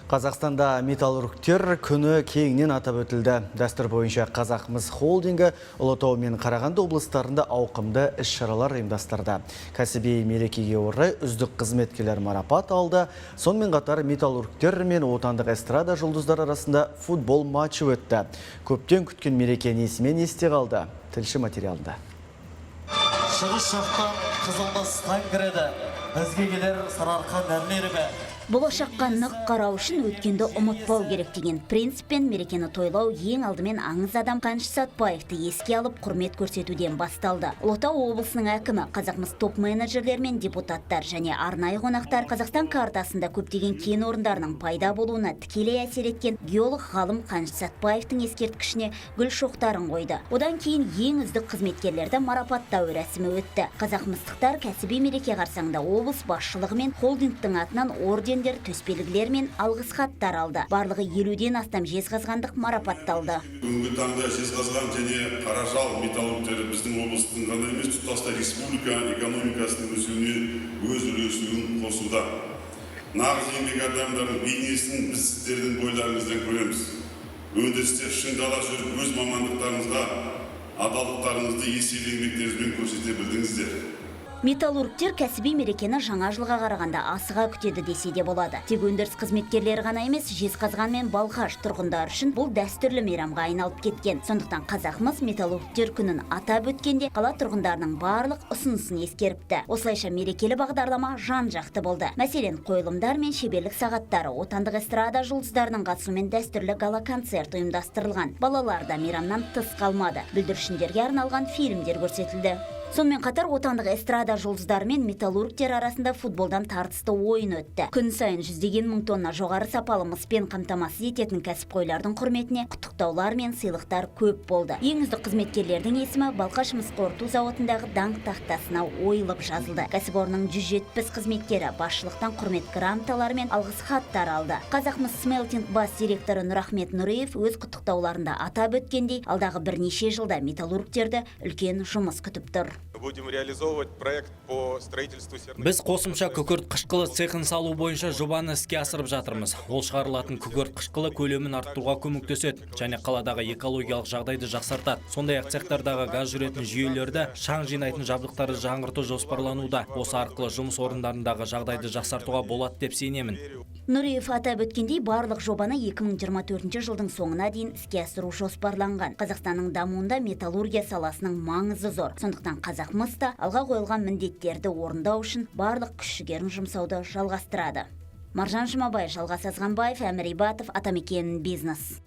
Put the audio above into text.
Қазақстанда металлургтер күні кеңінен атап өтілді. Дәстүр бойынша Қазақмыс холдингі Ұлытау мен Қарағанды облыстарында ауқымды іс-шаралар ұйымдастырды. Кәсіби мерекеге орай үздік қызметкерлер марапат алды. Сонымен қатар металлургтер мен отандық эстрада жұлдыздары арасында футбол матчы өтті. Көптен күткен мереке несімен есте қалды? Тілші материалында. Шығыс жақтан қызыл мыс таң кіреді, бізге келер Сарыарқа нәрлі лебі. Болашаққа нық қарау үшін өткенді ұмытпау керек деген принциппен мерекені тойлау ең алдымен аңыз адам Қаныш Сәтбаевты еске алып, құрмет көрсетуден басталды. Ұлытау облысының әкімі, Қазақмыс топ менеджерлері мен депутаттар және арнайы қонақтар Қазақстан картасында көптеген кен орындарының пайда болуына тікелей әсер еткен геолог ғалым Қаныш Сәтбаевтың ескерткішіне гүл шоқтарын қойды. Одан кейін ең үздік қызметкерлерді марапаттау рәсімі өтті. Қазақмыстықтар кәсіби мереке қарсаңында облыс басшылығы мен холдингтің атынан ордендер, төсбелгілер мен алғыс хаттар алды. Барлығы 50-ден астам жезқазғандық марапатталды. Бүгінгі таңда Жезқазған және Қаражал металлургтері біздің облыстың ғана емес, тұтастай республика экономикасының өсуіне өз үлесін қосуда. Нағыз еңбек адамдарының бейнесін біз сіздердің бойларыңыздан көреміз. Өндірісте шыңдала жүріп, өз мамандықтарыңызға адалдықтарыңызды еселі еңбектеріңізбен көрсете білдіңіздер. Металлургтер кәсіби мерекені жаңа жылға қарағанда асыға күтеді десе де болады. Тек өндіріс қызметкерлері ғана емес, Жезқазған мен Балқаш тұрғындары үшін бұл дәстүрлі мейрамға айналып кеткен. Сондықтан Қазақмыс металлургтер күнін атап өткенде қала тұрғындарының барлық ұсынысын ескеріпті. Осылайша мерекелі бағдарлама жан-жақты болды. Мәселен, қойылымдар мен шеберлік сағаттары, отандық эстрада жұлдыздарының қатысуымен дәстүрлі гала-концерт ұйымдастырылған. Балалар да мейрамнан тыс қалмады. Бүлдіршіндерге арналған фильмдер көрсетілді. Сонымен қатар отандық эстрада жұлдыздары мен металлургтер арасында футболдан тартысты ойын өтті. Күн сайын жүздеген мың тонна жоғары сапалы мыспен қамтамасыз ететін кәсіпқойлардың құрметіне құттықтаулар мен сыйлықтар көп болды. Ең үздік қызметкерлердің есімі Балқаш мыс қорыту зауытындағы даңқ тақтасына ойылып жазылды. Кәсіпорынның 170 қызметкері басшылықтан құрмет грамоталары мен алғыс хаттар алды. Қазақмыс Смелтинг бас директоры Нұрахмет Нұриев өз құттықтауларында атап өткендей, алдағы бірнеше жылда металлургтерді үлкен жұмыс күтіп тұр. Будем реализовывать проект по строительству серной Біз қосымша күкірт қышқылы цехын салу бойынша жобаны іске асырып жатырмыз. Ол шығарылатын күкірт қышқылы көлемін арттыруға көмектеседі және қаладағы экологиялық жағдайды жақсартады. Сондай ақ цехтардағы газ жүретін жүйелерді, шаң жинайтын жабдықтарды жаңғырту жоспарлануда. Осы арқылы жұмыс орындарындағы жағдайды жақсартуға болады деп сенемін. Нұриев атап өткендей, барлық жобаны 2024 жылдың соңына дейін іске асыру жоспарланған. Қазақстанның дамуында металлургия саласының маңызы зор. Сондықтан Қазақмыс та алға қойылған міндеттерді орындау үшін барлық күш-жігерін жұмсауды жалғастырады. Маржан Жұмабай, Жалғас Азғанбаев, Әмір Ибатов, Атамекен Бизнес.